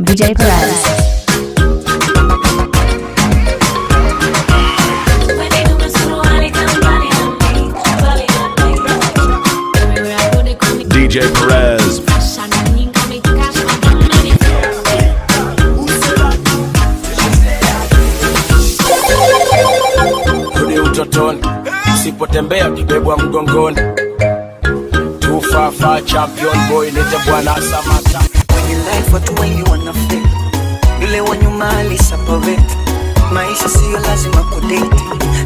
DJ Perez. DJ Perez. Rudi utotoni, usipotembea ukibebwa mgongoni. Tufafa champion boy, nite bwana Samata. Kwenye life watu wengi wanafake, yule wa nyuma aliseparate. Maisha siyo lazima kudate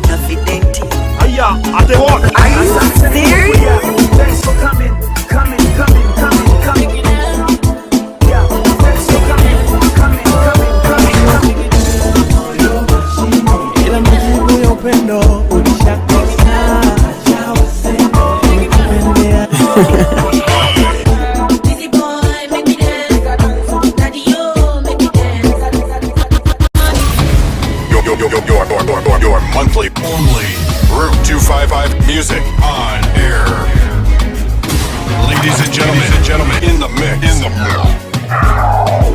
na videnti. Aya, ate what? Are you serious? Thanks for coming, coming, coming, coming, coming. Yeah, thanks for coming, coming, coming, coming, coming. Ila majibu ya upendo ulishakosa. Nimekupendea. Your monthly only Route 255 music on air. Ladies and gentlemen, in the mix, in the mix.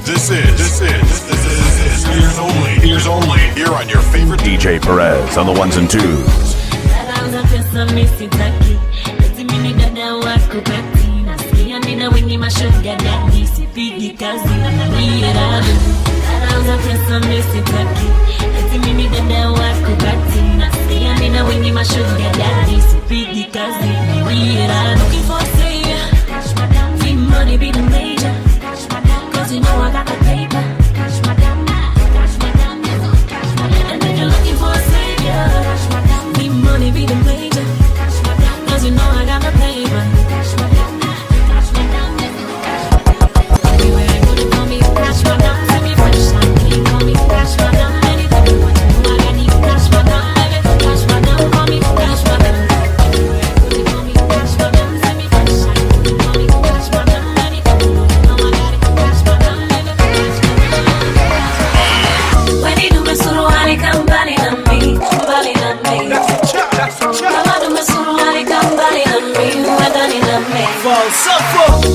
This is ears only, here on your favorite DJ Perez on the ones and twos. Dada pesa mi sitaki, eti mimi dada wako kati. Nasikia nina wengi mashuga daddy, sipigi kazi niye radhi. Dada pesa mi sitaki, eti mimi dada wako kati. Nasikia nina wengi mashuga daddy, sipigi kazi niye radhi. Looking for a savior, cash madam, free money be the major. Cash madam, 'cause you know I got the paper. Cash madam, cash madam, cash madam. And if you're looking for a savior, cash madam, free money be the major. Cash madam, 'cause you know I got the paper. Cash madam, cash madam, cash madam. Everywhere I go, they call me cash madam. See me fresh and clean, call me cash madam. Anything you want to know, I got it. Cash madam, baby, cash madam, call me cash madam. Everywhere I go, they call me cash madam. See me fresh and clean, call me cash madam. Anything you want to know, I got it. Cash madam, baby, cash madam. When you do me suruali, come mbali na mi, mbali na mi. Kama dume suruali, kaa mbali na mi, uwe ndani na mi.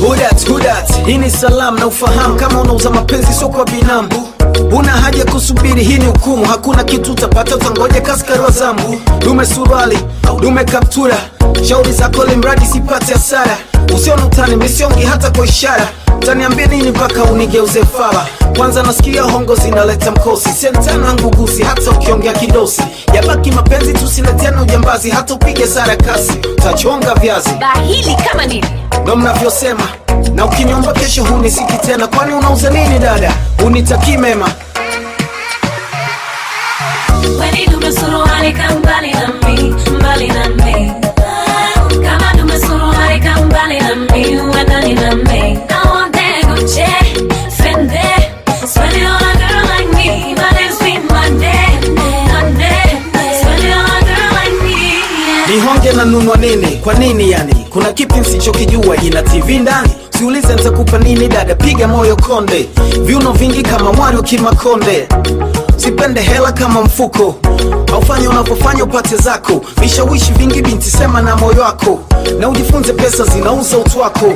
Who that, who that? Hii ni salamu na ufahamu kama unauza mapenzi sio kwa binamu. Una haja kusubiri, hii ni hukumu. Hakuna kitu utapata, utangoja kaskari wa zambu. Dume suruali, dume kaptura, shauri zako limradi sipate hasara. Usione utani, misiongi hata kwa ishara. Utaniambia nini mpaka unigeuze fala? Kwanza nasikia hongo zinaleta mkosi, sentana ngugusi, hata ukiongea kidosi. Yabaki mapenzi, tusileteane ujambazi, hata upige sarakasi utachonga viazi. Bahili kama nini? Ndo mnavyosema, na ukiniomba kesho hunisiki tena. Kwani unauza nini dada? Unitakii mema. When you dume suruali, kaa mbali na mi, mbali na mi. Kama dume suruali, kaa mbali na mi, uwe ndani na mi. I want that Gucci, Fendi, spend it on a girl like me. My name's be money, money, spend it on a girl like me. Yeah. Nihonge na nunua nini? Kwa nini yani? Kuna kipi msichokijua? Ina TV ndani? Siulize nitakupa nini dada, piga moyo konde. Viuno vingi kama mwari wa Kimakonde. Sipende hela kama mfuko, aufanye unavyofanya upate zako. Vishawishi vingi binti, sema na moyo wako, na ujifunze pesa zinauza utu wako.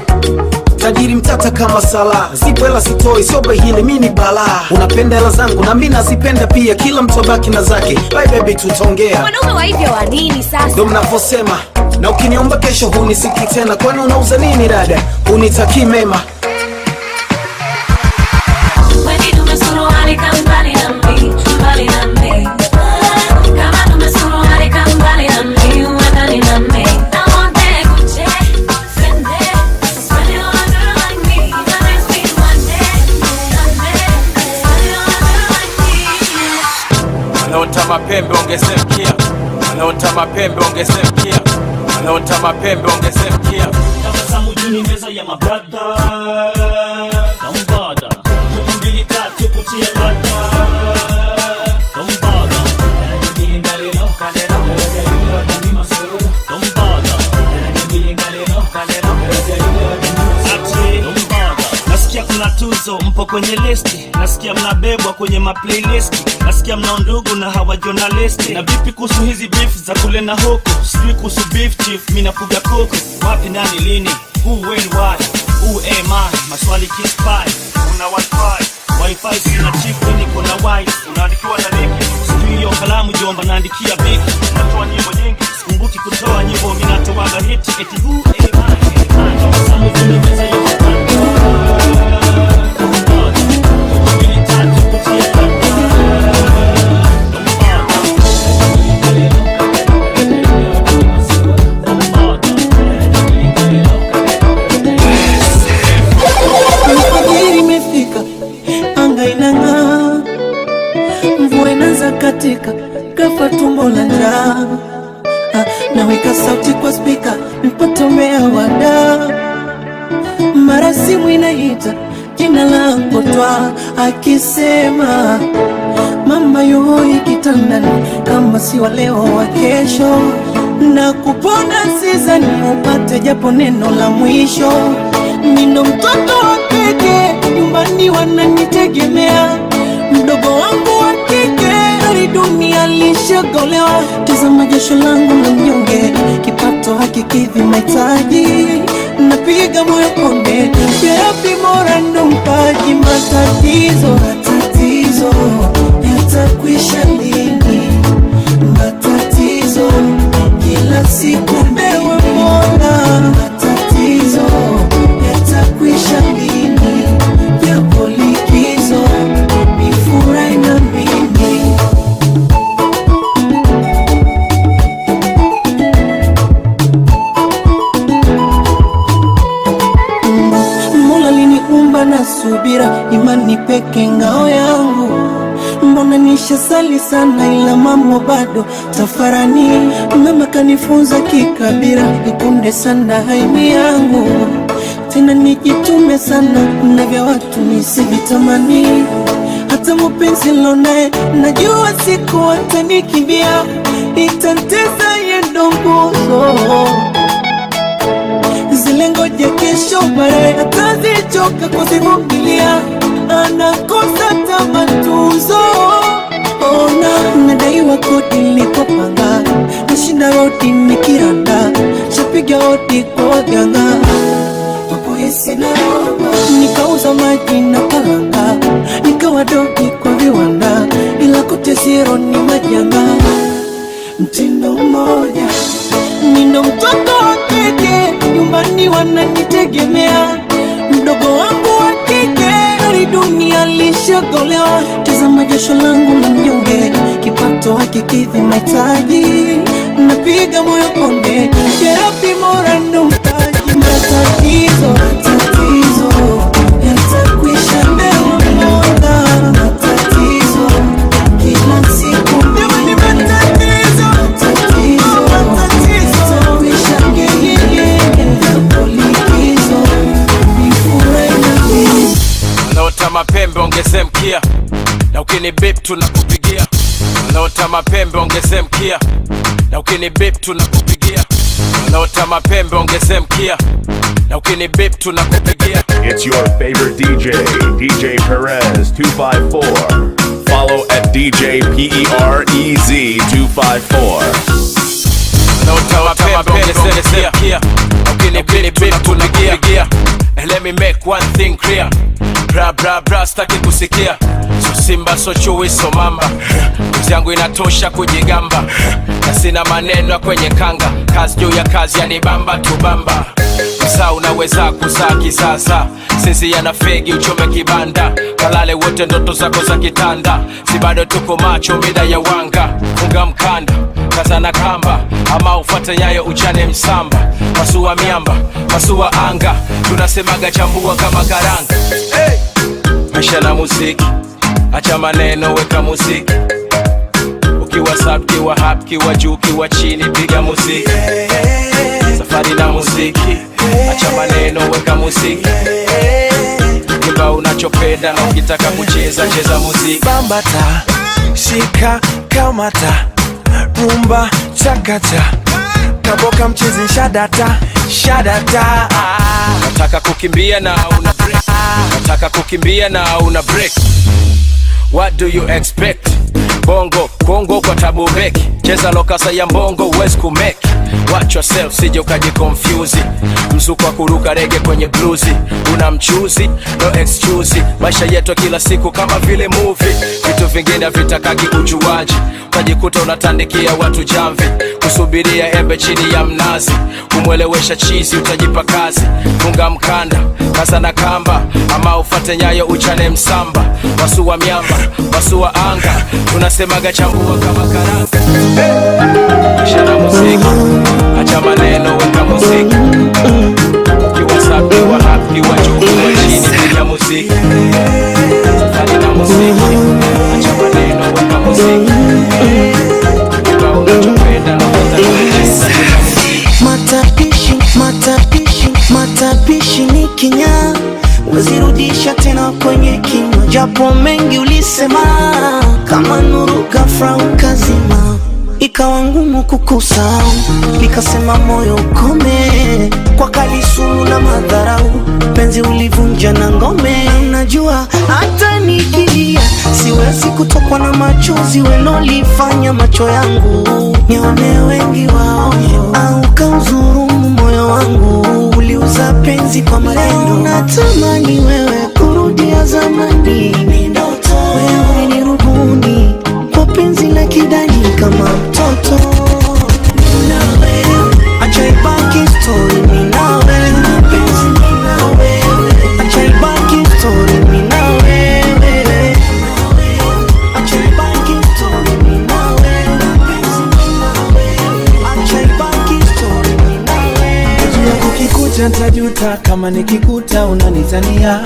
Tajiri mtata kama Sala, zipo hela sitoi, sio behili, mi ni balaa. Unapenda hela zangu na mi nazipenda pia, kila mtu abaki na zake. Bye baby, tutaongea. Wanaume wa hivyo wa nini sasa? Ndo mnavyosema, na ukiniomba kesho hunisiki tena. Kwani unauza nini dada? Unitakii mema. When you dume suruali, kaa mbali na mi, mbali na mi. Kama dume suruali, kaa mbali na mi, uwe ndani na mi. I want that Gucci, Fendi, spend it on a girl like me. My name's be money, money, spend it on a girl like me. Yeah. Wanaota mapembe ongeze mkia, wanaota mapembe ongeze mkia, wanaota mapembe ongeze mkia. Tabasamu juu ni meza ya mabrada Kambada mbili tatu kutia ladha Kambada Ati, nasikia kuna tuzo mpo kwenye listi, nasikia mnabebwa kwenye maplaylist, nasikia mna undugu na hawa journalist. Na vipi kuhusu hizi beef za kule na huku? Sijui kuhusu beef chief, mi nafuga kuku. Wapi, nani, lini, who, when, why, who am I? Maswali kispy, una wifi. Why Wifi sina chip, niko na wife. Unaandikiwa na niki, sijui hiyo kalamu jomba, naandikia vipi? Natoa nyimbo nyingi, sikumbuki kutoa nyimbo, mimi natoaga hit. Eti who am I? Tabasamu zimeweza yote. Mbili tatu kutia. Alfajiri imefika, anga inang'aa, mvua inaanza katika, kafa tumbo la njaa. Ah, naweka sauti kwa spika, nipate umeawada. Mara simu inaita jina langu twa, akisema mama yuhoi kitandani, kama si wa leo wa kesho, na kupona sizani upate japo neno la mwisho. Nino mtoto wa kike, nyumbani wananitegemea, mdogo wangu wa kike ari dunia lishagolewa. Tazama jasho langu la mnyonge, kipato hakikidhi mahitaji, napiga moyo konde, yapi mora ndo mpaji. Matatizo, matatizo yatakwisha lini? Matatizo kila siku ewe Mola, matatizo yatakwisha lini? Japo likizo nifurahi na mimi. Mola liniumba na subira, imani peke ngao yangu. Mbona nishasali sana, ila mambo bado tafarani. Mama kanifunza kikabira, ikunde sana haimi yangu tena nijitume sana, na vya watu nisivitamani. Hata mupenzi lonaye najua siku atanikimbia, itantesa yendo nguzo zile ngoja kesho baadaye atazichoka kuzivumilia, anakosa tamatuzo. Ona nadaiwa kodi nilipopanga, nashinda rodi nikiranda, shapiga hodi kwa waganga wapohisi na roba, nikauza maji na karanga, nikawa dogi kwa viwanda, ila kote zero ni majanga mtindo mmoja. Nina mtoto wa kike, nyumbani wananitegemea, mdogo wangu wa kike ari dunia lishagolewa. Tazama jasho langu la mnyonge, kipato hakikidhi mahitaji, napiga moyo konde, jerabi mora ndo mpaji. Matatizo, matatizo yatakwisha leo Mola, matatizo kila siku jamani, matatizo, matatizo yatakwisha lini? Japo likizo nifurahi na mimi. Wanaota mapembe ongeze mkia, na ukini bip tunakupigia. Wanaota mapembe ongeze mkia, na ukini bip tunakupigia. Wanaota mapembe ongeze mkia, na ukini bip tunakupigia. It's your favorite DJ, DJ Perez 254. Follow at DJ PEREZ 254. Wanaota mapembe ongeze mkia, na ukini bip tunakupigia. And let me make one thing clear. Bra bra bra, staki kusikia. So simba so chui so mamba, kazi yangu inatosha kujigamba, na sina maneno ya kwenye kanga. Kazi juu ya kazi yani bamba tu bamba. Msaa unaweza kuzaa kisasa, sisi yana fegi uchome kibanda, kalale wote ndoto zako za kitanda, si bado tuko macho mida ya wanga. Funga mkanda, kazana kamba, ama ufuate nyayo uchane msamba, pasua miamba, pasua anga, tunasemaga chambua kama karanga. Hey! Maisha na muziki, acha maneno, weka muziki. Ukiwa sub, kiwa hap, kiwa juu, kiwa chini, piga muziki. Safari na muziki, acha maneno, weka muziki. Imba unachopenda na ukitaka kucheza, cheza muziki. Bambata, shika, kamata, rumba, chakata, kaboka mchizi, shadata, shadata. Nataka kukimbia na una break. Nataka kukimbia na una break. What do you expect? Bongo Kongo kwa tabu beki, cheza lokasa ya mbongo huwezi kumeki. Watch yourself sije ukajiconfuse, mzuko wa kuruka rege kwenye bluzi, una mchuzi no excuse. Maisha yetu kila siku kama vile movie, vitu vingine havitakagi ujuaji, utajikuta unatandikia watu jamvi, kusubiria embe chini ya mnazi, kumwelewesha chizi utajipa kazi. Funga mkanda kaza na kamba, ama ufate nyayo uchane msamba, wasua miamba wasua anga, tunasemaga chambua kama karanga. Hey, shana muziki, acha maneno, weka muziki. Kiwa safi, kiwa happy, kiwa juu, kiwa chini, piga muziki. Safari na muziki, acha maneno, weka muziki. Kiwa unachopenda, unataka kucheza, piga muziki. Matapishi, matapishi, matapishi ni kinyaa, wezirudisha tena kwenye kinywa, japo mengi ulisema, kama nuru ghafla ukazima, ikawa ngumu kukusahau, nikasema moyo ukome, kwa kalisumu na madharau, penzi ulivunja na ngome. Unajua hata nikilia siwezi kutokwa na machozi welolifanya macho yangu nione wengi wao, au kaudhurumu moyo wangu, uliuza penzi kwa maneno. Natamani wewe kurudia zamani, wewe ni rubuni kwa penzi la kidani kama mtoto. Acha ibaki story, mimi na wewe, penzi mimi na wewe. Acha ibaki story, mimi na wewe. Acha ibaki story, mimi na wewe, penzi mimi na wewe. Acha ibaki story, mimi na wewe. Najua kukikuta ntajuta kama nikikuta unanitania,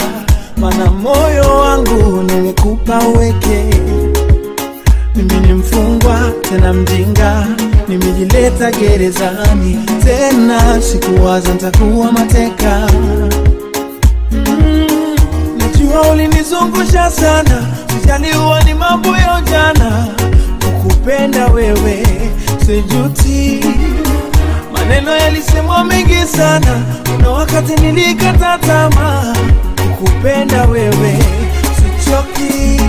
mana moyo wangu nimekupa uweke. Mimi ni mfungwa tena mjinga, nimejileta gerezani tena, sikuwaza ntakuwa mateka. Najua ulinizungusha sana, sijaliwa ni mambo ya ujana. Kukupenda wewe sijuti, maneno yalisemwa mengi sana, kuna wakati nilikata tamaa. Kukupenda wewe sichoki,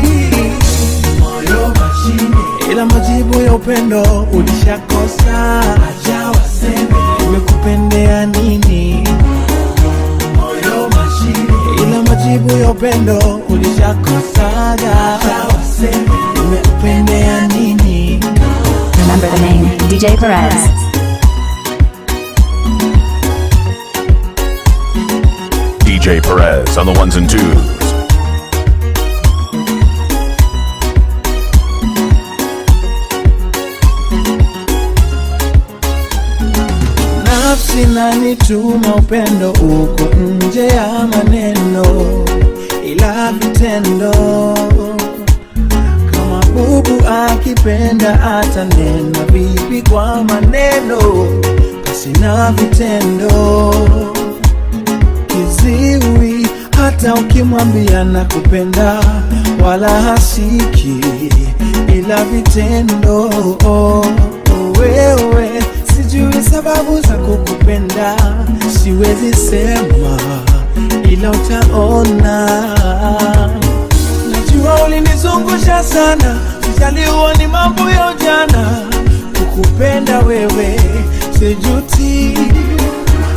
moyo mashine, ila majibu ya upendo ulishakosa. Acha waseme nimekupendea nini, moyo mashine, ila majibu ya upendo ulishakosaga. Acha waseme nimekupendea nini. Remember the name, DJ Perez. DJ Perez on the ones and twos. Nafsi nanituma upendo uko nje ya maneno, ila vitendo. Kama bubu akipenda atanena vipi kwa maneno, basi na vitendo. Kiziwi hata ukimwambia nakupenda, wala hasiki, ila vitendo. Wewe sijui sababu za kukupenda, siwezi sema, ila utaona. Najua ulinizungusha sana, sijaliwa ni mambo ya ujana. Kukupenda wewe sijuti,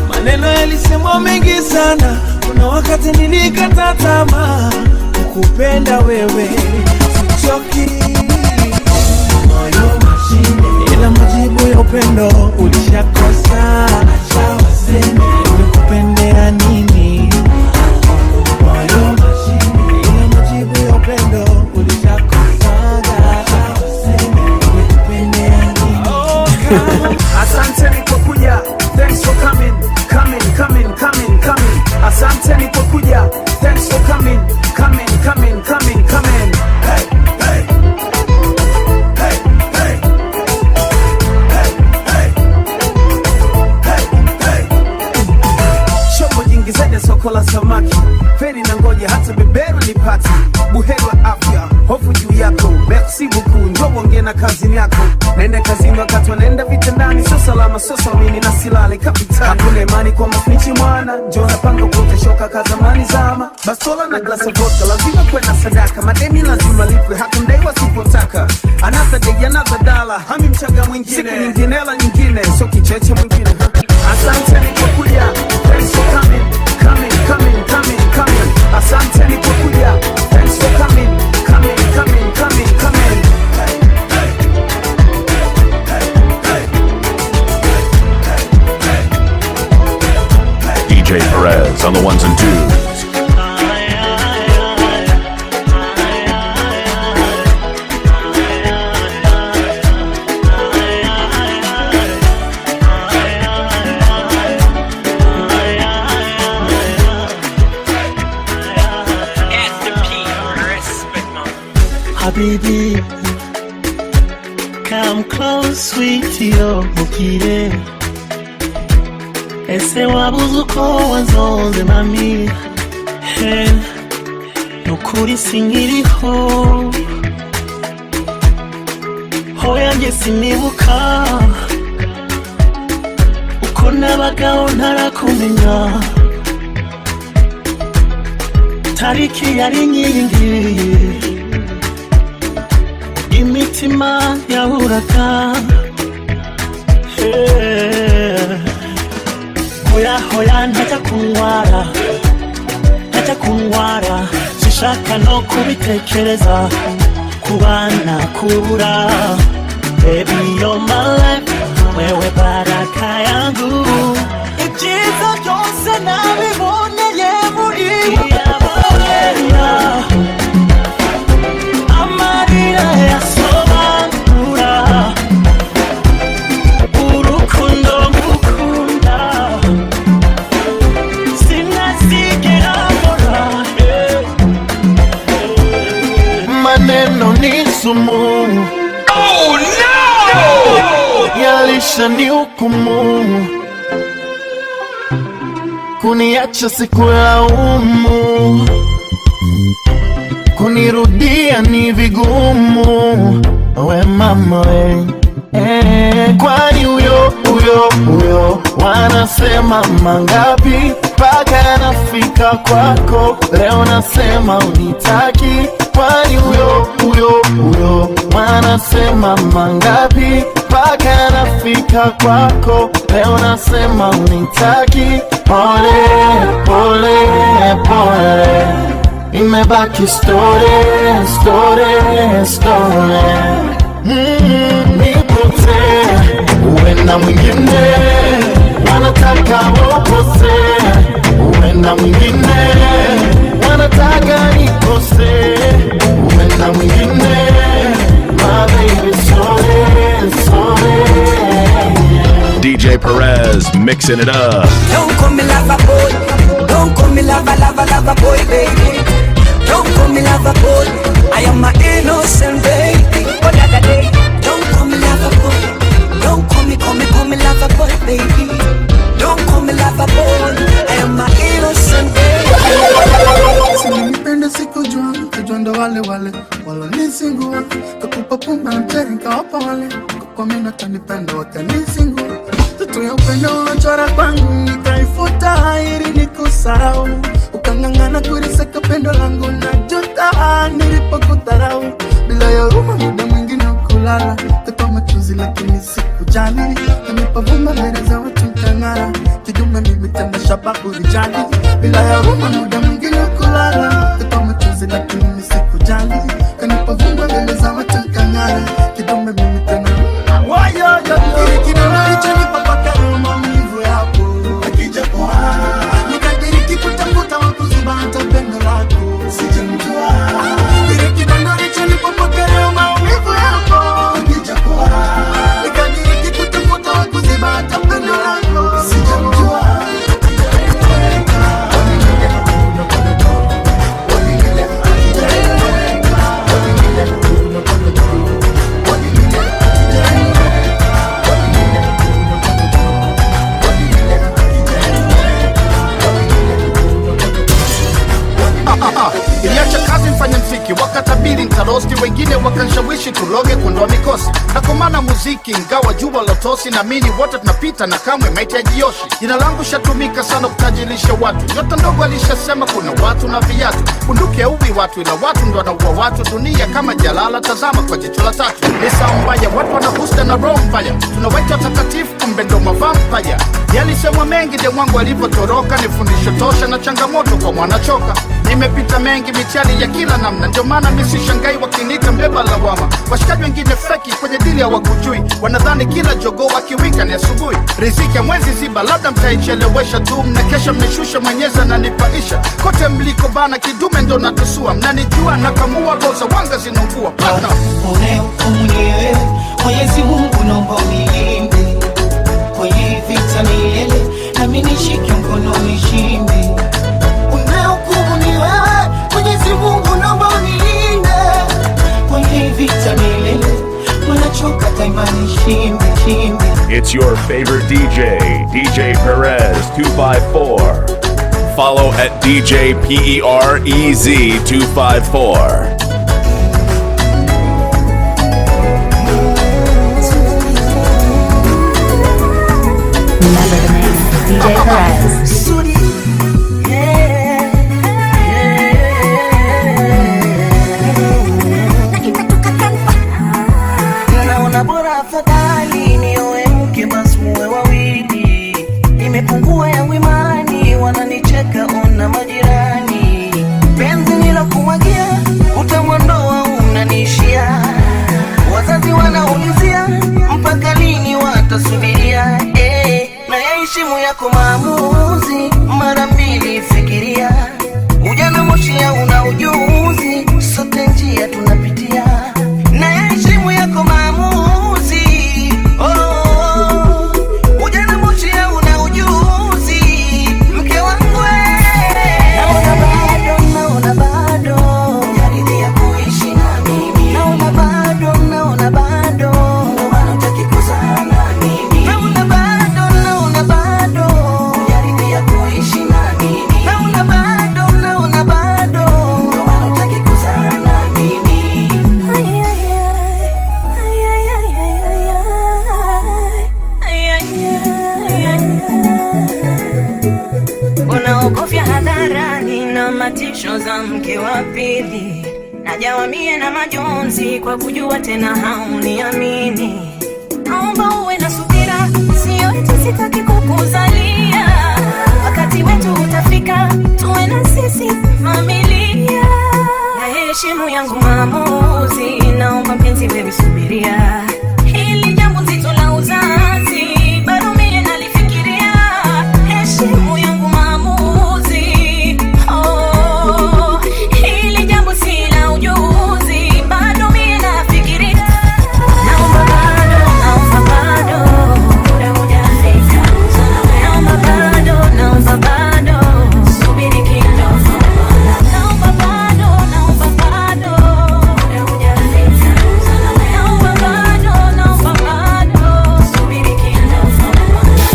maneno yalisemwa mengi sana, kuna wakati nilikata tamaa. Kukupenda wewe sichoki, moyo mashine, ila majibu ya upendo ulishakosa. Acha waseme nimekupendea nini, moyo mashine, ila majibu ya upendo ulishakosa. Acha waseme nimekupendea nini. Asanteni kwa kuja, thanks for coming, coming, coming, coming, coming. Asanteni kwa kuja, thanks for coming, coming, coming, coming, coming. Hey, hey. Hey, hey. Hey, hey. Hey, hey. Shopo nyingi zaidi ya soko la samaki, feri na ngoja hata beberu nipati, buheri wa afya. Hofu juu yako, merci beaucoup, njoo uongee na kazini yako. Naenda kazini wakati wanaenda vitandani, sio salama, sio salmini na silale kapitani. Hakuna imani kwa masnichi mwana, njoo napanga kuoteshoka kazamani zama. Bastola na glass of vodka, lazima kuwe na sadaka, madeni lazima lipwe, hakundai wasipotaka. Another day, another dollar, hami mchaga mwingine, siku nyingine, hela nyingine, sio kicheche mwingine. Ha. Asante ni kwa kuja, thanks for coming, coming, coming, coming, coming. Asante ni kwa kuja, thanks for coming, coming, coming, coming, coming. DJ Perez on the ones and twos. Habibi, come close, sweetie, mukire. Ese wabuze uko wanzonze mami, hey, nukuri sinkiriho, hoya njye sinibuka uko nabagaho ntarakumenya, tariki yari nyingi imitima yahuraga, hey. Hoya hoya ntajya kunywara, ntajya kunywara, sinshaka no kubitekereza, kubana kubura. Baby you're my life, wewe baraka yangu, ibyiza byose nabiboneye muri wowe. Amarira yasobanura urukundo ngukunda, sinazigera mbora. Maneno ni sumu, oh no, yalishanihukumu kuniacha sikulaumu, kunirudia ni vigumu. We mama we, eh, kwani huyo huyo huyo wanasema mangapi mpaka nafika kwako leo nasema unitaki? Kwani huyo huyo huyo wanasema mangapi mpaka nafika kwako leo nasema unitaki? Pole pole pole, imebaki story story story. Nipotee uwe na mwingine, wanataka wapose, uwe na mwingine, wanataka nikose, uwe na mwingine, my baby sorry sorry. DJ Perez mixing it up. Don't call me lover boy, don't call me lover lover lover boy baby. Don't call me lover boy, I am my innocent baby. Oh, da, da, day. Don't call me lover boy, don't call me, call me, call me lover boy baby. Don't call me lover boy, I am my innocent baby. Sinipende sikujua, kujua ndo wale wale walonisingua, kakupa pumba na mcheri nikawapa wale, kwa mimi natanipenda wakanisingua. Tutu ya upendo ulochora kwangu nikaifuta ili nikusahau, ukang'ang'ana kulisaka pendo langu na juta nilipokudharau. Bila ya huruma muda mwingine ukulala, katoa machozi lakini sikujali, kanipa vumba mbele za watu nikang'ara, kidume mimi tena shababu rijali. Bila ya huruma muda mwingine ukulala, katoa machozi lakini sikujali, kanipa vumba mbele za watu nikang'ara, kidume mimi tena Iliacha kazi mfanye mziki, wakatabiri ntarosti, wengine wakanshawishi tuloge kuondoa mikosi. Nakomana muziki ingawa jua lotosi, naamini wote tunapita na kamwe maiti yajioshi. Jina langu shatumika sana kutajilisha watu, nyota ndogo alishasema kuna watu na viatu, bunduki hauwi watu ila watu ndo wanaua watu. Dunia kama jalala, tazama kwa jicho la tatu. Ni saa mbaya, watu wanahusta na roho mbaya, tunawaita watakatifu kumbe ndo mavampaya. Yalisemwa mengi demwangu alivyotoroka, ni fundisho tosha na changamoto kwa mwanachoka. Nimepita mengi mitihani ya kila namna, ndio maana mi sishangai wakiniita mbeba lawama. Washikaji wengine feki kwenye dili hawakujui, wanadhani kila jogoo wakiwika ni asubuhi. Riziki ya mwezi ziba, labda mtaichelewesha tu, mnakesha mnishusha, mwenyezi ananipaisha. Kote mliko bana, kidume ndo natusua, mnanijua nakamua, roza wanga zinaungua partner. Unayehukumu ni wewe, Mwenyezi Mungu naomba unilinde kwenye vita milele, nami nishike mkono nishinde. Unayehukumu ni wewe, Mwenyezi Mungu naomba unilinde kwenye vita milele, wanachoka daima nishinde, shinde. It's your favorite DJ, DJ Perez 254. Follow at DJ PEREZ 254. Remember the name, DJ Perez. Suri, Naona bora afadhali nioe mke basi muwe wawili, imepungua yangu imani, wananicheka ona majirani. Penzi nilokumwagia utamwondoa unaniishia, wazazi wanaulizia mpaka lini watasubiria. Na yaheshimu yako maamuzi, mara mbili fikiria, ujana moshi una ujuzi, sote njia tunapitia na heshimu yako maamuzi. Oh, ujana moshi una ujuzi, mke wangu naona bado, naona bado jaribia kuishi na mimi, naona bado, naona bado ndio maana hutaki kuzaa na mimi, naona bado, naona bado jaribia kuishi na mimi, naona bado, naona bado ndio maana hutaki kuzaa na mimi. Unaogofya hadharani na matisho za mke wa pili, najawa mie na majonzi kwa kujua tena hauniamini. Naomba uwe na subira, sio eti sitaki kukuzalia. Wakati wetu utafika, tuwe na sisi familia. Na heshimu yangu maamuzi, naomba mpenzi wewe subiria. Hili jambo nzito la uzazi, bado mie nalifikiria. Heshimu yangu maamuzi, oh, hili jambo si la ujuzi, bado mie nafikiria. Naomba bado, naomba bado, muda hujafika. Naomba bado, naomba bado, subiri kidogo. Naomba bado, naomba bado, muda hujafika. Naomba bado, naomba bado, subiri kidogo.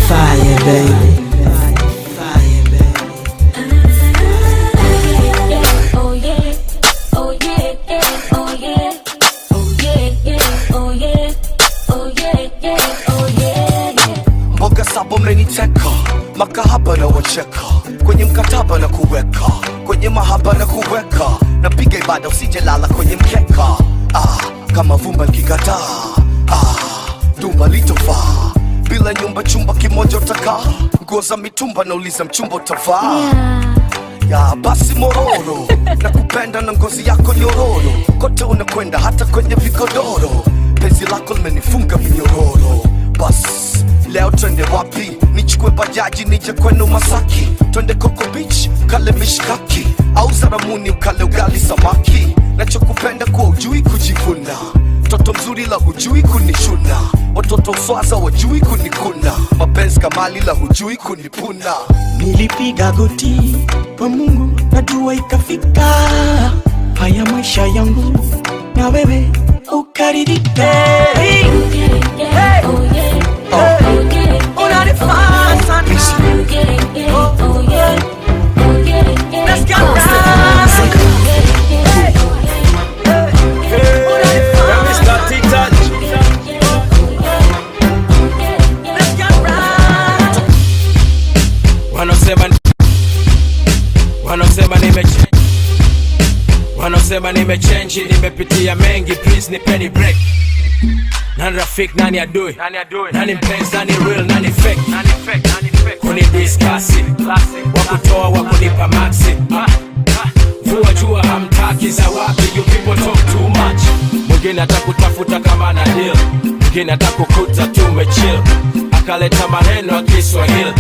Fire baby. Oh yeah, oh yeah, oh yeah, oh yeah, oh yeah, oh yeah, oh yeah. Mboga saba mmeniteka, makahaba na wacheka, kwenye mkataba na kuweka, kwenye mahaba na kuweka, napiga ibada usijelala kwenye mkeka. Kama vumba nkikataa, duma litofaa, bila nyumba chumba kimoja utakaa, nguo za mitumba nauliza mchumba utavaa. Ya basi mororo, nakupenda na ngozi yako nyororo, kote unakwenda hata kwenye vigodoro, penzi lako limenifunga minyororo. Bas leo twende wapi? Nichukue bajaji nije kwenu Masaki, twende Coco Beach kale mishkaki, au Zaramuni ukale ugali samaki. Nachokupenda kuwa ujui kujivuna, mtoto mzuri la hujui kunishuna, watoto uswaza wajui kunikuna, mapenzi kamali la hujui kunipuna. Nilipiga goti kwa Mungu na dua ikafika, haya maisha yangu na wewe ukaridhika. Hey, hey, hey, unanifaa sana. Oh, yeah. Let's get down. Wanaosema nimechenji, nimepitia mengi, please nipeni break. Nani rafiki, nani adui, nani mpenzi, nani real, nani fake? Kunidiskasi, wakutoa wakunipa maxi. Vua jua hamtaki za wapi, you people talk too much. Mwingine atakutafuta kama na deal, mwingine atakukuta tumechill, akaleta maneno ya Kiswahili,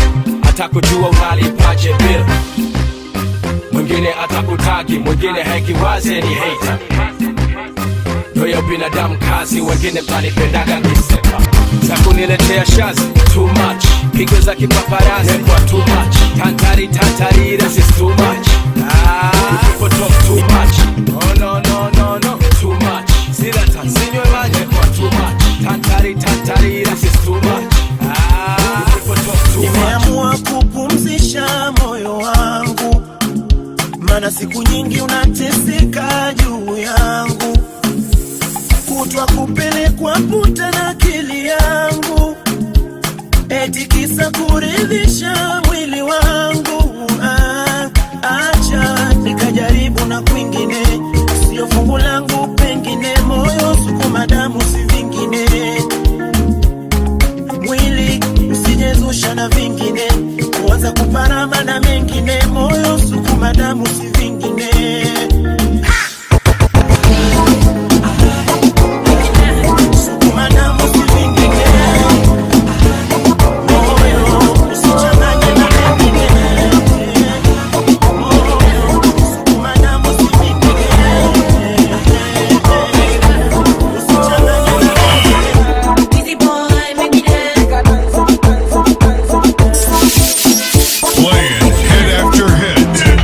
atakujua unalipaje bill. Mwingine atakutagi, mwingine hekiwaze ni hater. Ndoyo binadamu kazi, wengine mtanipendaga nkisepa. Za kuniletea shazi too much, pigo za kipaparazi kwa too much, tantari tantari, this is too much. Ah, you people talk too much. Oh no no no no, too much. Zilata sinywe maji kwa too much, tantari tantari, this is too much. Ah, you people talk too much. Nimeamua kupumzisha moyo wangu, maana siku nyingi unateseka juu yangu, kutwa kupelekwa puta na akili yangu, eti kisa kuridhisha mwili wangu. Ah, acha nikajaribu na kwingine, sio fungu langu pengine, moyo sukuma damu si vingine, mwili usijezusha na vingine, kuanza kuparama na mengine, moyo sukuma damu si vingine. Sukuma damu si vingine, moyo usichanganye na mengine, moyo sukuma damu si vingine, usichanganye na mengine. Easy boy, make me dance. Playing hit after hit, hit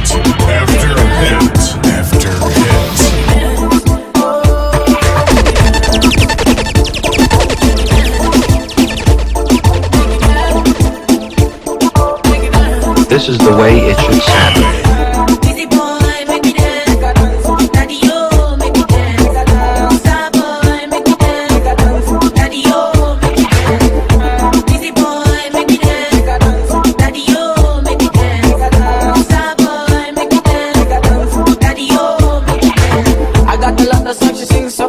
after hit after hit. This is the way it should sound. Easy boy, make me dance. Daddy, oh, make me dance. Star boy, make me dance. Daddy, oh, make me dance. Easy boy, make me dance. Daddy, oh, make me dance. Star boy, make me dance. Daddy, oh, make me dance. I got the love, the song she sings so.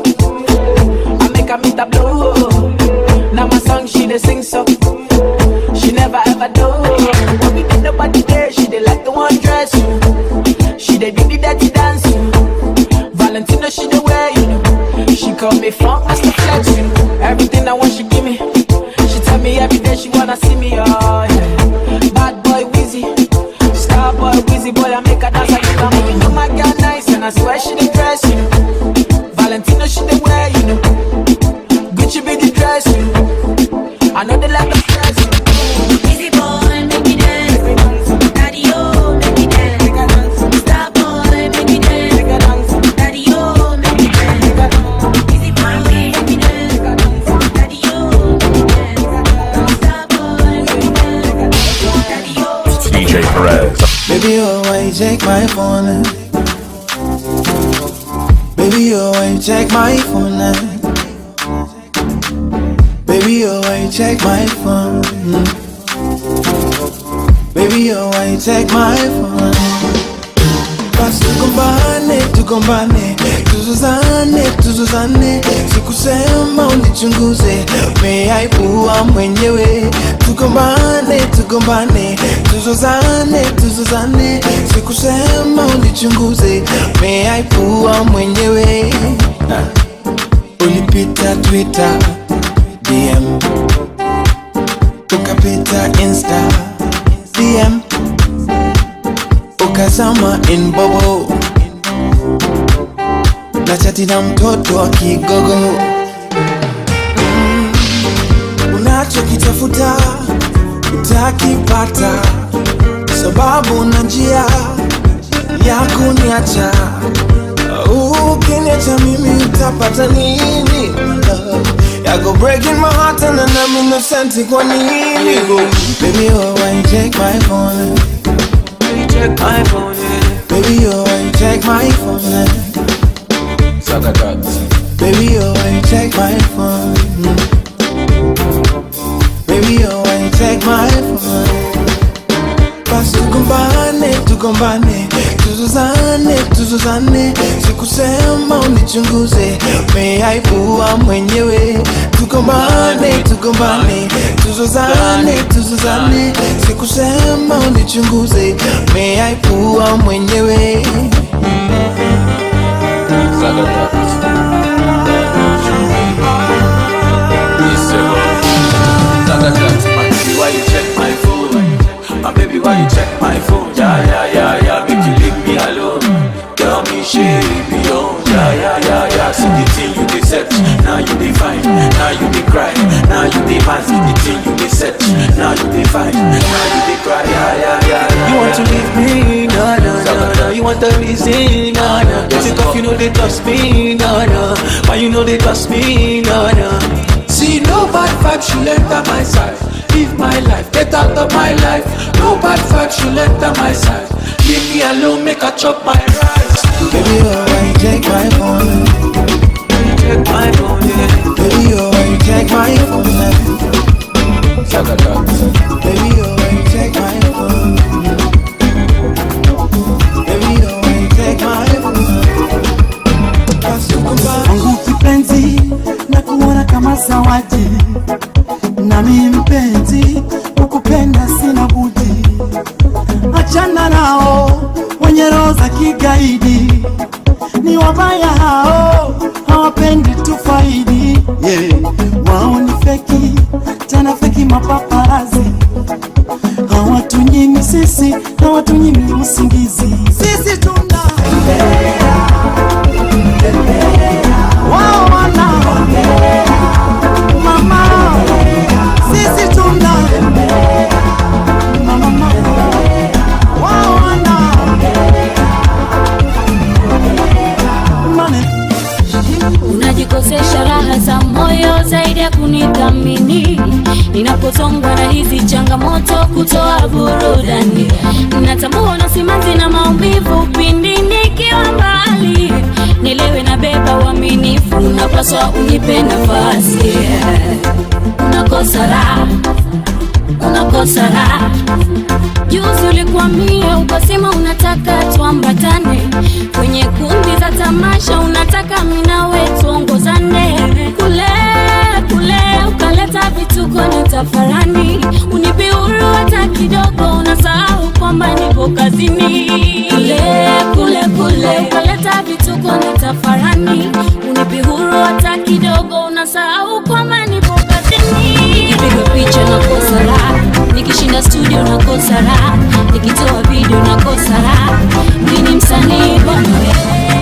I make her meet the blue. Now my song she dey sing so. She never ever do. When we did nobody there, she dey like the one dress. She dey do the dirty dance. Valentino she dey wear, you know. She call me funk Master Flex, you know. Everything I want she give me. She tell me every day she wanna see me, oh yeah. Bad boy Wheezy, star boy Wheezy boy, I make her dance like a You know my girl nice and I swear she dey dress, you know. Valentino she dey wear, you know. Gucci be the dress, you know. I know they like the stress, you know. Easy boy, make me dance. Daddy, oh, make me dance. Star boy, make me dance. Daddy, oh, make me dance. Easy boy, make me dance. Daddy, oh, make me dance. Star boy, make me dance. Daddy, oh. DJ Perez. Baby, oh, why you take my phone? Baby, oh, why you take my phone? Baby, oh, why you take my phone? Baby, oh, why you take my phone? Basi tugombane, tugombane, tuzuzane, tuzuzane, sikusema unichunguze, umeaibua mwenyewe. Tugombane, tugombane, tuzuzane, tuzuzane, sikusema unichunguze, umeaibua mwenyewe. Ulipita Twitter DM, ukapita Insta DM, ukazama in bobo na chati na mtoto wa kigogo. Unachokitafuta utakipata, sababu na njia ya kuniacha. Ukiniacha mimi utapata nini? Love, I go breaking my heart and I'm innocent kwa nini? Baby, oh, why you take my phone? You check my phone, yeah. Baby, oh, why you take my phone? Sucker dogs. Baby, oh, why you take my phone? Baby, oh, why you take my phone? Basi tugombane, tugombane, Tuzuzane, tuzuzane, sikusema unichunguze, umeaibua mwenyewe. Tugombane, tugombane, tuzuzane, tuzuzane, sikusema unichunguze, umeaibua mwenyewe. Baby, why you check my phone? My baby, why you check my phone? Yeah, yeah, yeah, yeah, make you leave me alone. Tell me shit beyond. Yeah, yeah, yeah, yeah. See the thing you dey search, now you dey find. Now you dey cry, now you dey mad. The thing you dey search, now you dey find. Now you dey cry. Yeah, yeah, yeah, yeah. You want to leave me? No, no, no, no. You want the reason? No, no. Take off, you know they trust me. No, no. Why you know they trust me? No, no. See, no bad vibe should enter my side. Live my life, get out of my life. No bad vibe should enter my side. Leave me alone, make I chop my rice. Baby, oh, why you take my phone? Check my phone, yeah. Baby, oh, why you take my phone? Baby, oh, why you take my phone? Baby, oh, why you take my phone? Wangu kipenzi na kuona kama zawadi, nami mpenzi kukupenda sina budi. Achana nao wenye roho za kigaidi, ni wabaya hao, hawapendi tufaidi. Yeah. Wao ni feki tena feki mapaparazi, hawatunyimi sisi, hawatunyimi usingizi. Sisi tuna wao wana mama, sisi tuna mama, wao wana mane. Unajikosesha raha za moyo zaidi ya kunithamini. Ninapozongwa na hizi changamoto kutoa burudani, natambua na simanzi na maumivu pindi nikiwa mbali. Nilewe na beba uaminifu, unapaswa unipe nafasi. Unakosa raha, unakosa raha. Juzi ulikuwa mie ukasema unataka tuambatane kwenye kundi za tamasha, unataka mimi nawe tuongozane. Kule kule ukaleta vituko na tafarani, unipe huru hata kidogo, unasahau kwamba nipo kazini. Kule kule kule ukaleta vituko na tafarani, unipe huru hata kidogo, unasahau kwamba nipo kazini. Nikipiga picha nakosa raha, nikishinda studio nakosa raha, nikitoa video nakosa raha. Mimi ni msanii bwana.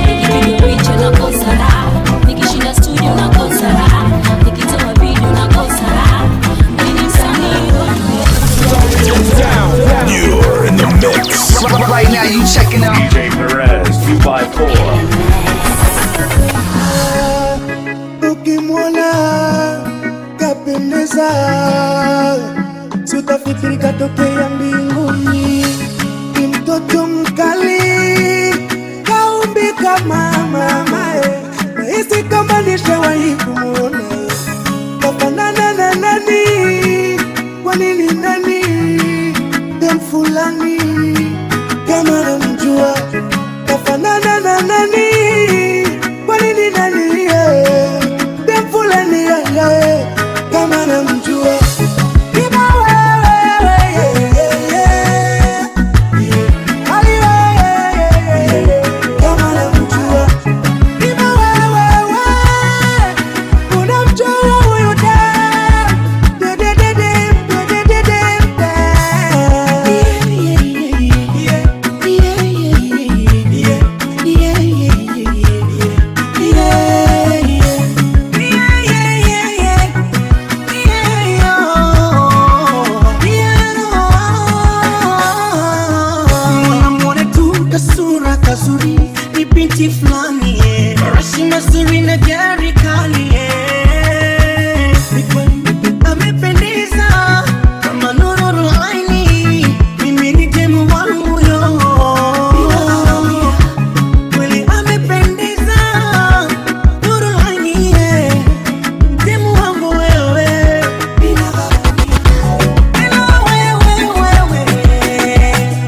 Nikipiga picha nakosa raha, nikishinda studio nakosa raha, nikitoa video nakosa raha. Mimi ni msanii bwana. You're in the mix. Right now you checking out DJ Perez 254. Ukimwona kapendeza, sitafikiri katokea mbinguni. Ni mtoto mkali kaumbika mama mae, nahisi kama nishawahi kumuona. Kafanana na nani? Kwa nini nani? Dem fulani kama namjua. Kafanana na nani? Kwa nini nani? Dem fulani kama namjua. Wewe, wewe, wewe,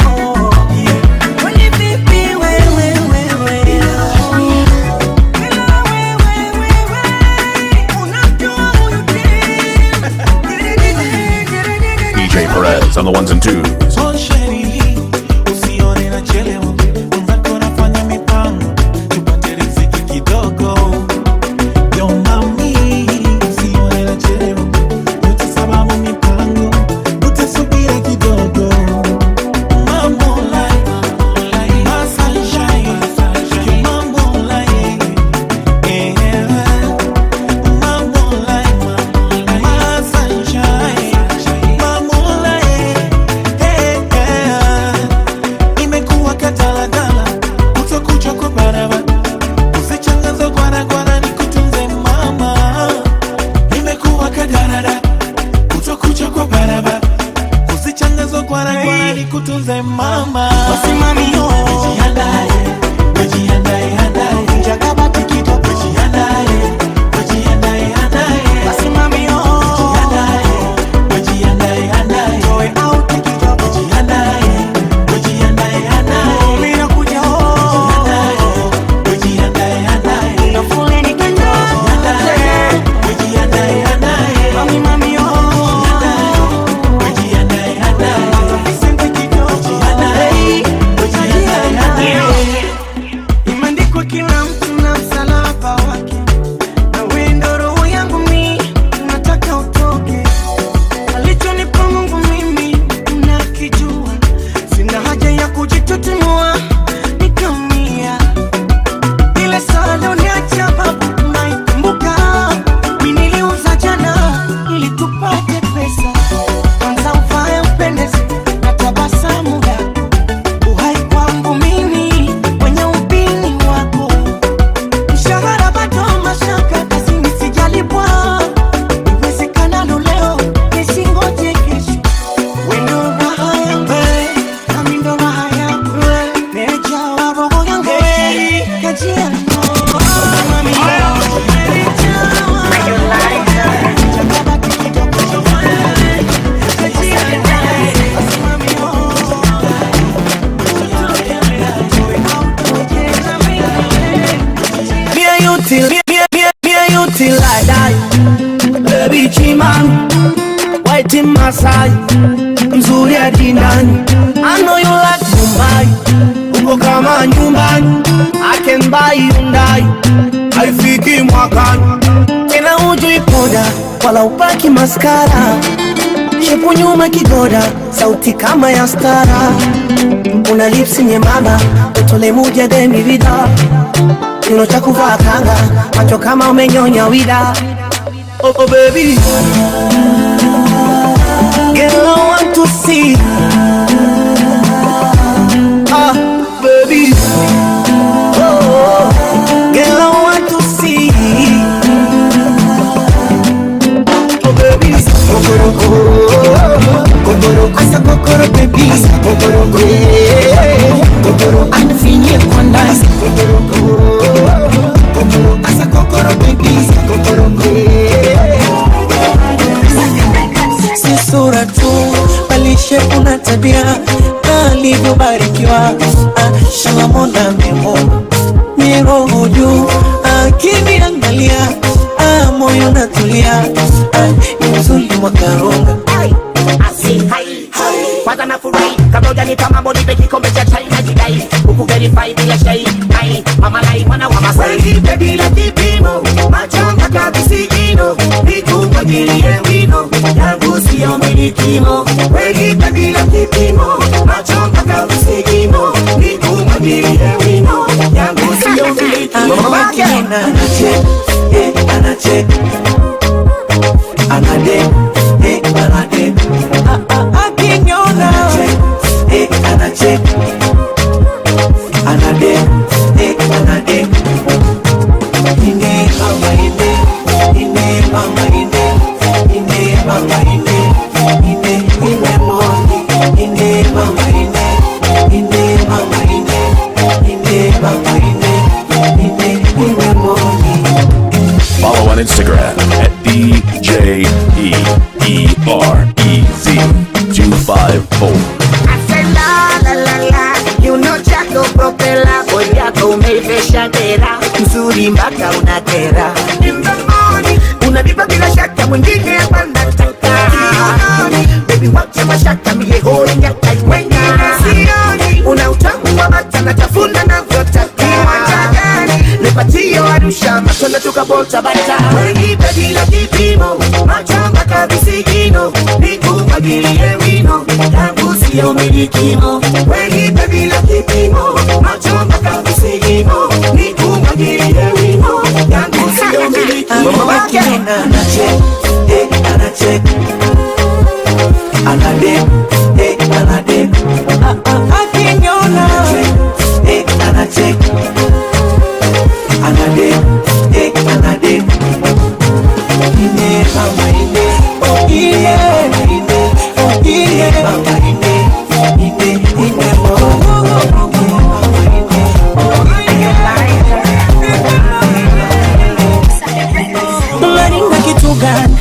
oh, yeah. on the ones and twos. Oh, sheri, usione nachelewa. Mwenzako nafanya mipango, tupate riziki kidogo. Yo mami, usione nachelewa. Yote sababu mipango, utasubira kidogo. Mambo like, my sunshine. Yo mambo like, yeah. Mambo like, my sunshine. Mambo like, hey, yeah. Imekuwa kadaladala, utakuja kwa barabara. Usichangaze gwara nikutunze mama. Nimekuwa kadarada, utakuja kwa barabara. Usichangaze gwara nikutunze mama. Wasimamio, jiandae, jiandae, andae. Vunja kabati kidogo, jiandae, jiandae, andae. Wasimamio, jiandae, jiandae, andae. Toe out kidogo, jiandae, jiandae, andae. Mimi nakuja, jiandae, jiandae, andae. Na foleni kidogo, jiandae, jiandae, andae. Mami, mami, oh, jiandae, jiandae, andae. Vicente kidogo, jiandae, jiandae, andae. Imeandikwa kila mtu na msalaba wake, na wewe ndo roho yangu mi, nataka utoke. Alichonipa Mungu mimi nakijua, sina haja ya kujitutumua nikamia. Ile sala uniacha babu naikumbuka, mi niliuza jana ili tupate pesa. Kwanza uvae upendeze na tabasamu lako, uhai kwangu mimi wenye upini wako. Mshahara bado mashaka, kazini sijalipwa, iwezekanalo leo nisingoje kesho. Wewe ndo raha yangu, nami ndo raha yako, nimejawa roho yangu kajia. Me and you till me and you till I die. Baby Chiman, white in Masai, mzuri hadi ndani. I know you like Mumbai, uko kama nyumbani. I can buy Hyundai, haifiki mwakani. Tena hujui poda wala upaki maskara, shepu nyuma kigoda, sauti kama ya stara. Una lipsi nyembamba, utole muja de mi vida. Kino cha kuvaa kanga, macho kama umenyonya wida. Oh, oh baby, girl I want to see. Ah, baby, oh, girl I want to see. Oh baby, Kokoroko, kokoroko, asa kokoro baby, asa kokoroko, kokoro, anafinye kwa ndani, asa kokoroko, kokoro, asa kokoro baby, asa kokoroko. Si sura tu bali shepu na tabia alivyobarikiwa. Shalamona memo miroho juu akiniangalia, moyo natulia, ni mzuri wa karunga. Kwanza nafurahi kabla hujanipa mambo, nipe kikombe cha chai na jidai huku verify bila shai ai mama lai mwana wa Masai. Nipe bila kipimo, macho mpaka visigino, nikupagilie wino, yangu sio milikimo. Nipe bila kipimo, macho mpaka visigino, nikupagilie wino, yangu sio milikimo. Anacheka, eh, anacheka, anade, eh, anade, akiniona, eh, anacheka, anade, eh, anade. Ine mama ine, ine mama ine, ine mama ine, ine ine moni, ine mama ine, ine mama ine, ine mama ine, ine ine moni. Follow on Instagram at DJEEREZ254. I said la la la la, you know chako propela, body yako umeivesha dera, mzuri mpaka unakera. In the morning, unanipa bila shaka, mwingine hapa nataka. Baby, what Uniache mashaka mie hoi nyaka wengine sioni. Una utamu wa bata na tafuna navyotaka. Kiwanja gani nipatie Arusha matunda tukabolta bata. Wenipe bila kipimo macho mpaka visigino nikumwagilie wino yangu sio milikimo. Wenipe bila kipimo macho mpaka visigino nikumwagilie wino yangu sio milikimo. Anachek, anadek, anadek, akiniona anachek, anadek, anadek, ine mama ine, ine ine, ine mama ine, ine ine Unaringa kitu gani?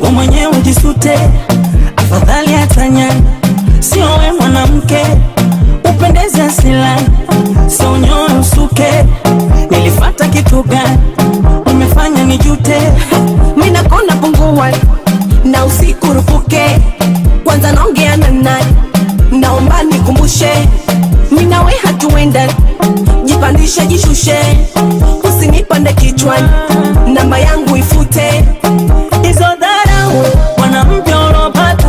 We mwenyewe ujisute, afadhali hata nyani. Sio we mwanamke, upendeze asilani, sio unyoe usuke. Nilifata kitu gani? Umefanya nijute. Mimi nakona pungua na usikurupuke. Kwanza naongea na nani? Naomba nikumbushe, mimi nawe hatuendani. Jipandishe jishushe, usinipande kichwani, namba yangu ifute. Hizo dharau mwanamke ulopata,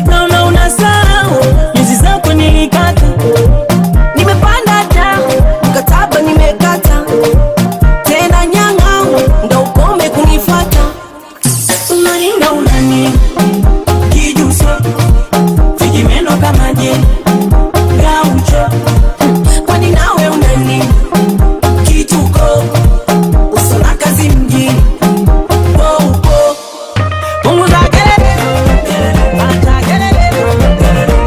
naona unasahau nyuzi zako nilikata. Nimepanda da mkataba nimekata, tena nyang'au ndo ukome kunifuata. Unaringa unani kijuso, vijimeno kama je gaucho. Kwani nawe unani kituko, uso na kazi mjini po. Punguza kelele, acha kelele,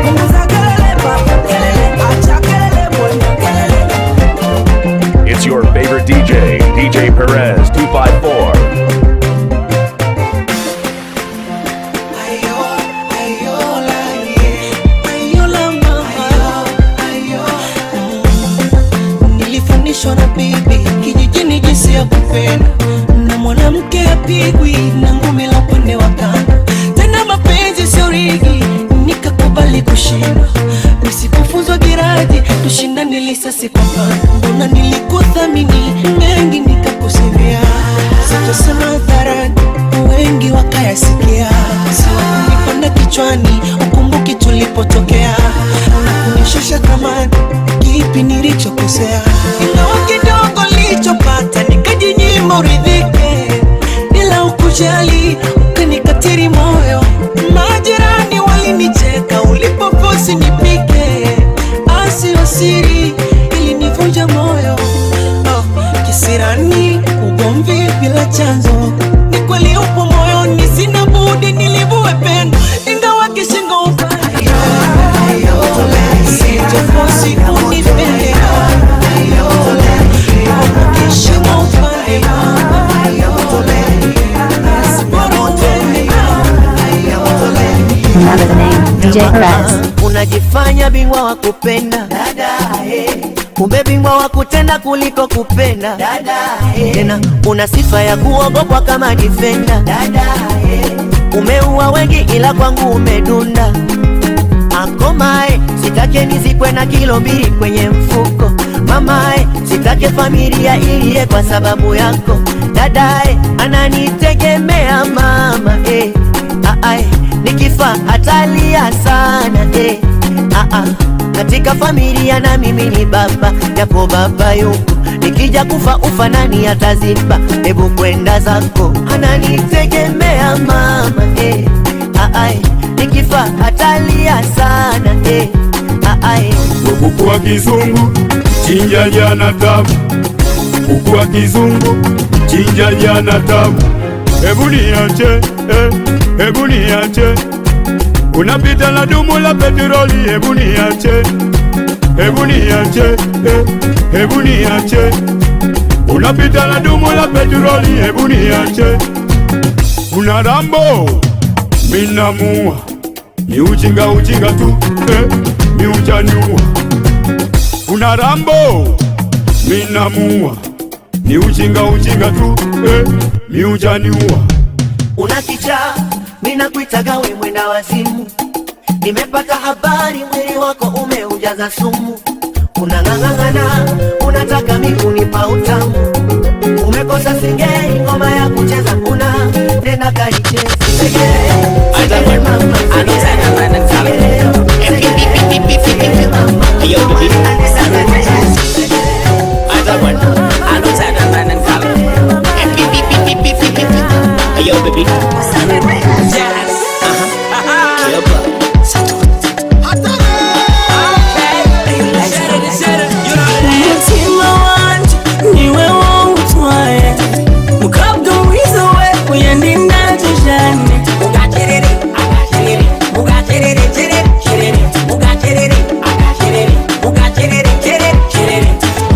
punguza kelele, papa kelele, acha kelele, mwana kelele. It's your favorite DJ, DJ Perez 254. Nilifundishwa na bibi kijijini jinsi ya kupenda na mwanamke apigwi na ngumi la upande wa kando. Tena mapenzi sio rigi, nikakubali kushindwa. Nisikufunzwa giradi, tushindane lisasi kwa pando. Mbona nilikuthamini mengi nikakusevia, sitosema hadharani wengi wakayasikia. Siwakunipanda kichwani, ukumbuki tulipotokea na kunishusha thamani, kipi nilichokosea? Ingawa kidogo nilichopata nikajinyima uridhike, bila ukujali ukanikatiri moyo. Majirani walinicheka ulipoposi nipike, asio siri ilinivunja moyo. Oh, kisirani ugomvi bila chanzo, ni kweli upo moyoni, sina budi nilivue pendo, ingawa kishingo upande sitofosi unipende, kishingo upande. Remember the name, DJ Perez. Unajifanya bingwa wa kupenda kumbe bingwa wa kutenda kuliko kupenda. Tena una sifa ya kuogopwa kama defender. Umeua wengi ila kwangu umedunda. Akomae, sitake nizikwe na kilo 2 kwenye mfuko. Mamae, sitake familia iliye kwa sababu yako. Dadae, ananitegemea mama eh. Aae, nikifa atalia sana eh. Aa, katika familia na mimi ni baba, japo baba yuko. Nikija kufa ufa nani ataziba? Hebu kwenda zako. Ananitegemea mama eh. Aae, nikifa atalia sana eh. Aae. Kuku wa kizungu chinja jana tabu, kuku wa kizungu chinja jana tabu. Hebu niache eh, hebu niache. Unapita na dumu la petroli, hebu niache, hebu niache eh, hebu niache. Unapita na dumu la petroli, hebu niache. Una Rambo minamua, ni ujinga ujinga tu eh, ni ujaniua. Una Rambo minamua, ni ujinga ujinga tu eh, ni ujaniua. Una kichaa, mina kuitaga we mwenda wazimu. Nimepata habari mwili wako umeujaza sumu. Unang'ang'ana, unataka mimi kunipa utamu. Umekosa singeli, ngoma ya kucheza kuna nenda kaicheze. Segere, mama, segere, segere, mama. Yo, baby. Yes. Umutima wanje niwe wawutwaye, mukobwa mwiza we uyandinda tujane.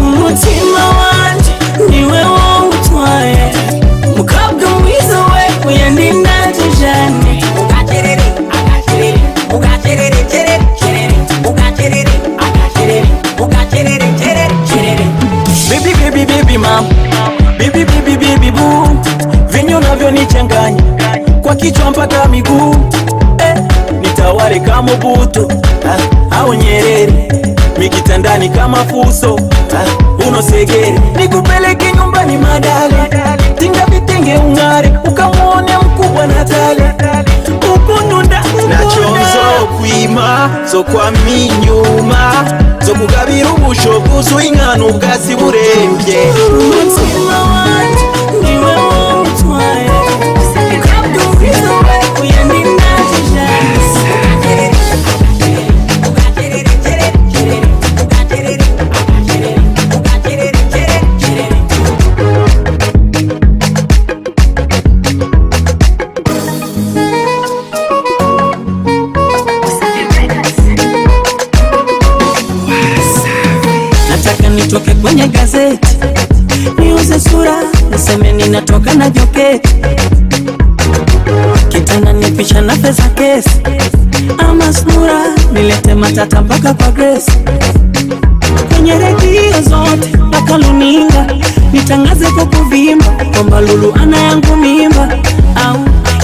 Umutima wanje niwe wawutwaye, mukobwa mwiza we uyandinda tujane. Baby, baby, baby, mom. Baby, baby, baby, boo. Vinyo navyonichanganya kwa kichwa mpaka miguu. Nitawale kama Mobutu au Nyerere, mikitandani kama fuso unosegere. Nikupeleke nyumbani madale, tinga vitenge ung'are, ukamuone mkubwa na tale ukununda nachonzo kwima zo kwa minyuma zo kugabira ubusho bwuzuye inkano ubwatsi burembye. Umutima wanje niwe wawutwaye, mukobwa mwiza we uyandinda tujane. Nataka nitoke kwenye gazeti, niuze sura, niseme ninatoka na joketi, kitanda nipisha na pesa kesi, ama sura nilete matata mpaka kwa Grace, kwenye redio zote mpaka luninga, nitangaze kwa kuvimba kwamba Lulu ana yangu mimba, au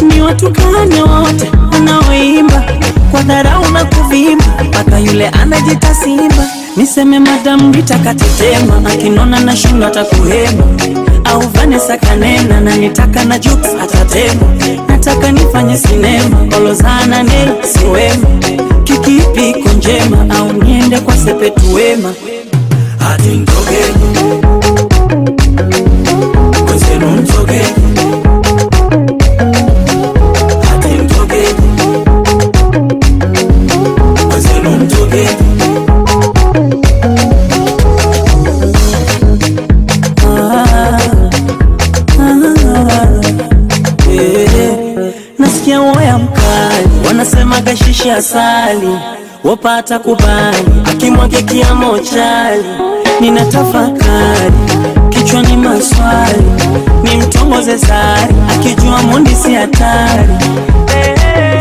ni watukane wote wanaoimba kwa dharau na kuvimba mpaka yule anajita simba. Niseme Madam Rita katetema, akinona na shindo atakuhema, au Vanessa kanena na nitaka na Jux atatema. Nataka nifanye sinema, Olozana ne siwema, kikipi iko njema, au niende kwa Sepetu wema. Ati ntoke mwenzenu mtoke, ati ntoke mwenzenu mtoke. Nasikia woya mkali, wanasema kashishi asali, wapata kubali, akimwage kiamo chali. Nina tafakari, kichwani maswali, ni mtongoze sari, akijua mundi si hatari.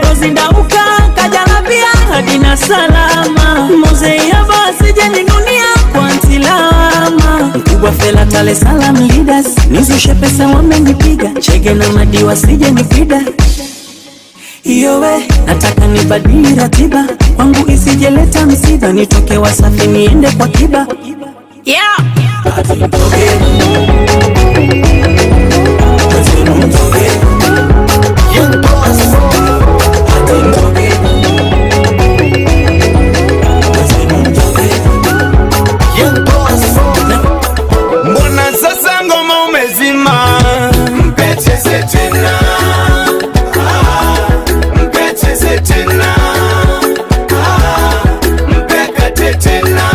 Rozindauka kajalabia hadina salama, mozei haba asije ninunia kwa ntilama. Mkubwa Fela Tale Salam Leaders, nizushe pesa wamenipiga, chege na madiwa sije nipida. Iyowe, nataka nibadili ratiba, kwangu isijeleta msiba, nitoke Wasafi niende kwa Kiba. Yeah. Mbona sasa ngoma umezima? Mpecheze tena. Mpecheze tena. Mpekate tena.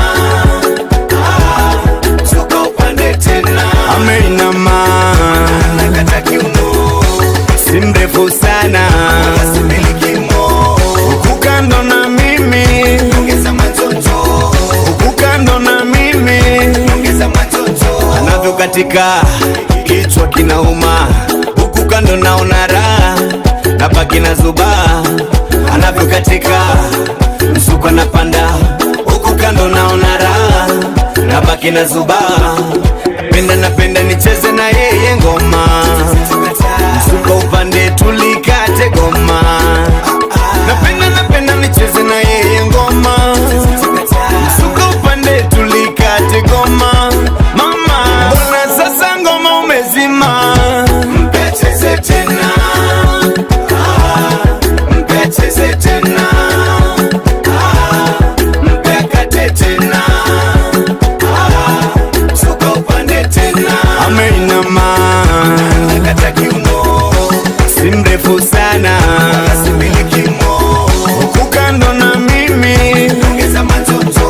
Suka upande tena. Ameinama Anakata kiuno. si mrefu sana, huku kando na mimi, Ongeza machocho. huku kando na mimi, Ongeza machocho. anavyokatika kichwa kinauma, huku kando naona raha, nabaki na zubaa, anavyokatika msuko anapanda, huku kando naona raha, nabaki na zubaa, napenda napenda nicheze na yeye ngoma, msuko upande tulikate goma, napenda napenda nicheze Ameinama nakata kiuno, si mrefu sana huku kando na mimi, ongeza matoto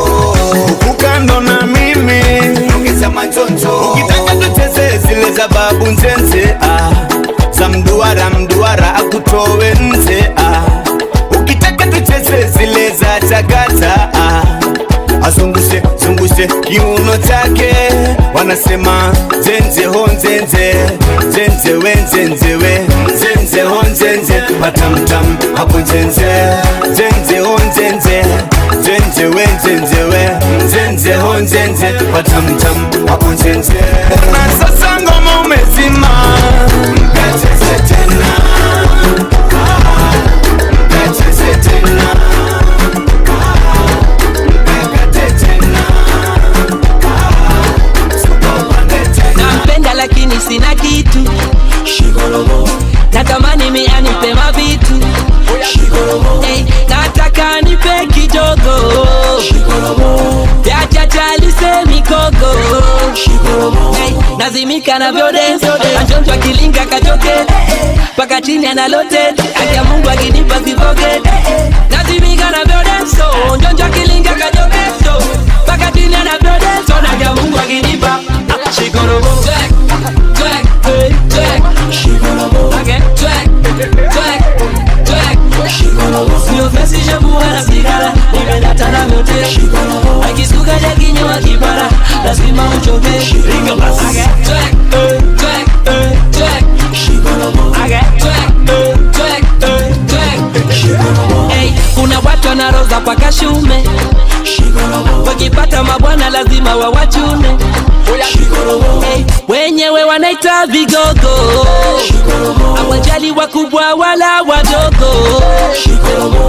huku kando na mimi, ongeza matoto. Ukitaka tucheze zile za babu nzenze, ah, za mduara mduara akutowe nze, ah. Ukitaka tucheze zile za chakata, ah, azungushe zungushe kiuno chake, wanasema zenze ho nzenze, zenze we nzenze we zenze ho nzenze, patamtam hapo nzenze, zenze ho nzenze, zenze we nzenze we zenze ho nzenze, patamtam hapo nzenze. Na sasa ngoma umezima, mkacheze tena, mkacheze tena. Nampenda lakini sina kitu, natamani mi anipe mavitu. Hey, nataka nipe kidogo ya chacha mikogo. Hey, nazimika na vyode anjonjwa kilinga kachoke paka chini analote akia Mungu akinipa sivoge. Nazimika na vyode so njonjwa kilinga kachoke so paka chini anavyode so na akia Mungu akinipa shikorobo. Twerk, twerk, twerk, shikorobo. Okay, twerk, twerk, twerk, shikorobo. Sio fesi jabu wala sigara, nimedata na myote. Shikorobo. Akisuka jakinyo akipara, lazima uchoke. Ringa basi. Okay, twerk, twerk, twerk, shikorobo. Okay, twerk, twerk, twerk, shikorobo. Hey, kuna watu wanaroza kwa kashume. Shikorobo. Wakipata mabwana lazima wawachune. Hey, wenyewe wanaita vigogo, hawajali wakubwa wala wadogo.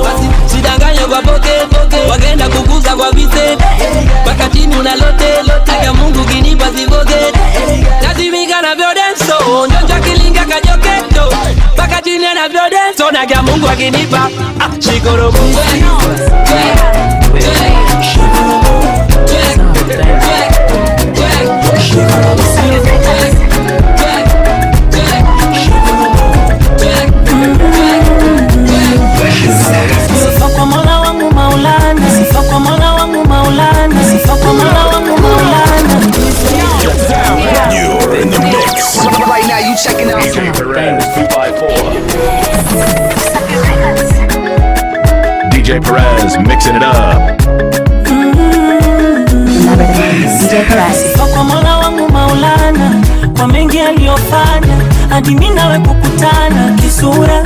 Basi sidanganywe kwa poke poke, wagenda kukuza kwa vise paka chini unalote lote, ya Mungu kinipa sivoge. Lazimika na vyodenso njonja kilinga kajoketo paka chini na vyodenso na ya Mungu akinipa shikorobo. Sifa kwa Mola wangu Maulana, sifa kwa Mola wangu Maulana, sifa kwa Mola wangu Maulana. You're in the mix. Right now you checking out DJ Perez 254. DJ Perez mixing it up. DJ Perez. Sifa kwa Mola wangu Maulana, kwa mengi aliyofanya hadi mimi nawe kukutana kisura.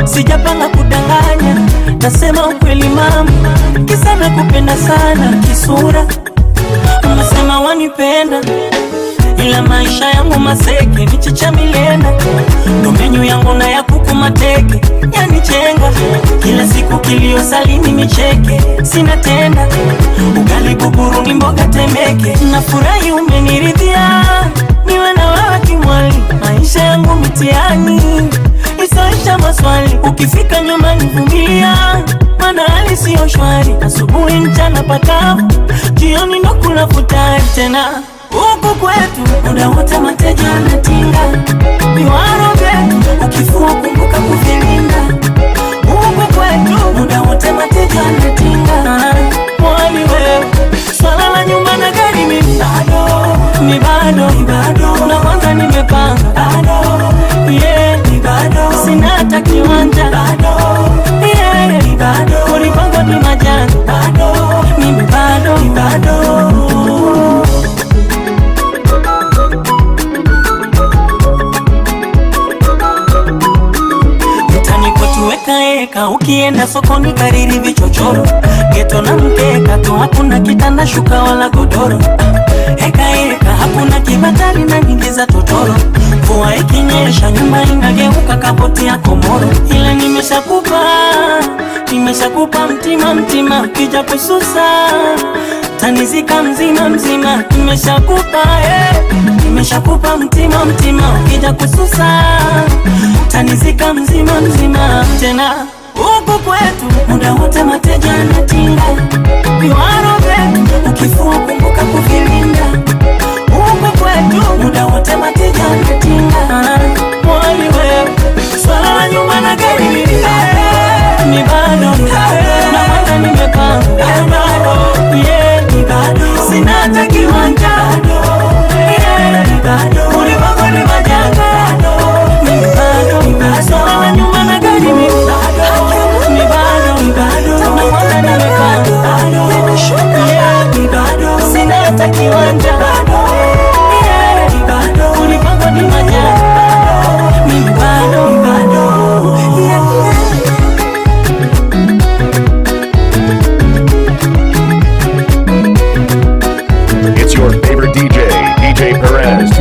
Sijapanga kudanganya, nasema ukweli mama, kisa nakupenda sana kisura. Unasema wanipenda, ila maisha yangu maseke, michicha milenda, ndo menyu yangu na ya kuku mateke, yanichenga kila siku kilio salini nicheke, sina tenda ugali buguru ni mboga temeke. Nafurahi umeniridhia, niwe na wewe kimwali, maisha yangu mitiani isaisha maswali, ukifika nyumbani vumilia, maana hali sio shwari, asubuhi mchana pakavu, jioni ndo kula futari tena. Huku kwetu muda wote mateja anatinga, viwaro vyetu ukifua kumbuka kuvilinda. Huku kwetu muda wote mateja anatinga, mwali wewe swala la nyumba na gari mimi bado, mi bado, mi bado, na kwanza nimepanga bado, yeah, mi bado, sina hata kiwanja bado, yeah, mi bado, kulipanga tu majanga bado, mimi bado, mi bado. Eka, ukienda sokoni kariri vichochoro, geto na mkeka tu, hakuna kitanda shuka wala godoro. Eka eka, hakuna kibatari na nyingi za totoro. Mvua ikinyesha nyumba inageuka kapoti ya komoro. Ila nimeshakupa, nimeshakupa mtima mtima, ukija kususa tanizika mzima mzima. Nimeshakupa nimeshakupa mtima mtima, ukija kususa tanizika mzima mzima. Tena huku kwetu muda wote mateja anatinga, viwaro vyetu ukifua kumbuka kuvilinda. Huku kwetu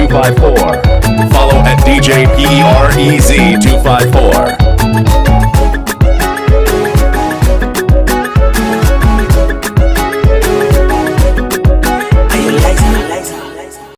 254. Follow at DJ PEREZ 254.